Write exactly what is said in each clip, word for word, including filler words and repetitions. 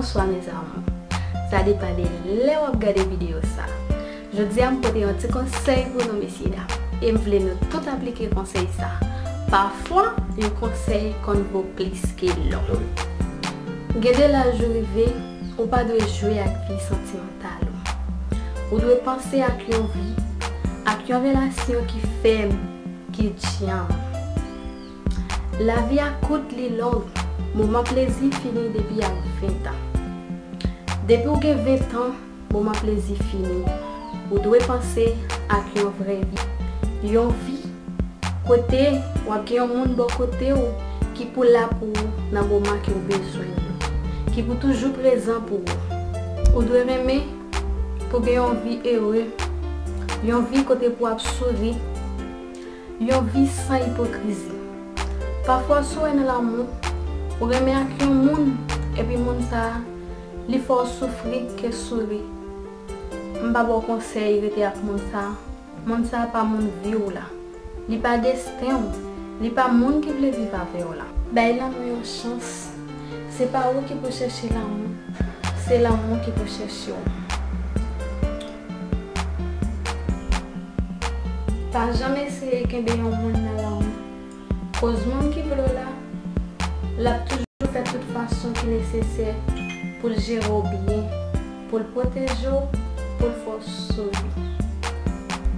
Bonswa mes amours. Sa depann de lè w ap gade videyo sa. Jodi a m pote yon ti konsèy pou nou mesye dam. E m vle nou tout aplike konsèy sa. Pafwa, yon konsèy konn vo plis ke lò. Gen de laj ou rive, ou pa dwe jwe ak vi santimantal ou. Ou dwe panse ak yon vi, ak yon relasyon ki fèm, ki djanm. Lavi a kout, li long. Moman plezi fini depi ak ven tan. Depi w gen ven tan, moman plezi fini. Ou dwe panse ak yon vrè vi. Yon vi kote w ap gen yon moun bò kote w ki pou la pou ou nan moman ke w bezwen yo, ki pou toujou prezan pou ou. Ou dwe renmen pou gen yon vi ere, yon vi kote pou w ap souri, yon vi san ipokrizi. Pafwa, si w wè nan lanmou, ou renmen ak yon moun, epi moun sa a, li fè w soufri ke souri. M pa ba w konsèy rete ak moun sa a. Moun sa a pa moun vi w la. Li pa desten w. Li pa moun ki vle viv avè w la. Bay lanmou yon chans. Se pa ou ki pou chèche lanmou. Se lanmou ki pou chèche w. Pa janm eseye kenbe yon moun nan lanmou. Koz moun ki vle w la, l ap toujou fè tout fason ki nesesè pou l jere w byen, pou l pwoteje w, pou l fè w souri.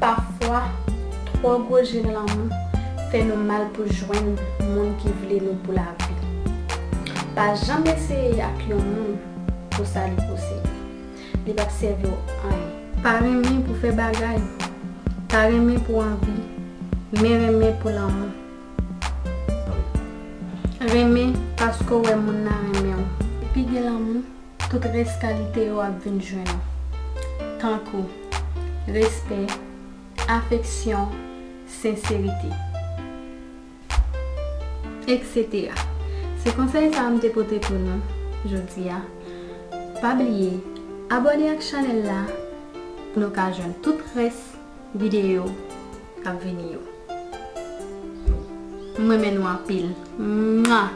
Pafwa, twò gwo je nan lanmou fè nou mal pou jwenn moun ki vle nou pou lavi. Pa janm eseye ak yon moun pou sa li posede. Li p ap sèvi w anyen. Pa renmen pou fè bagay. Pa renmen pou anvi. Men renmen pou lanmou. Renmen paske w wè moun nan renmen w. Pi gen lanmou, tout rès kalite yo ap vin jwenn ou. Tankou respè, afeksyon, senserite, etsetera. Se konsèy sa a m te pote pou nou jodi a. Pa bliye abòne ak chanèl la pou nou ka jwenn tout rès videyo k ap vini yo. M renmen nou anpil. Mwa!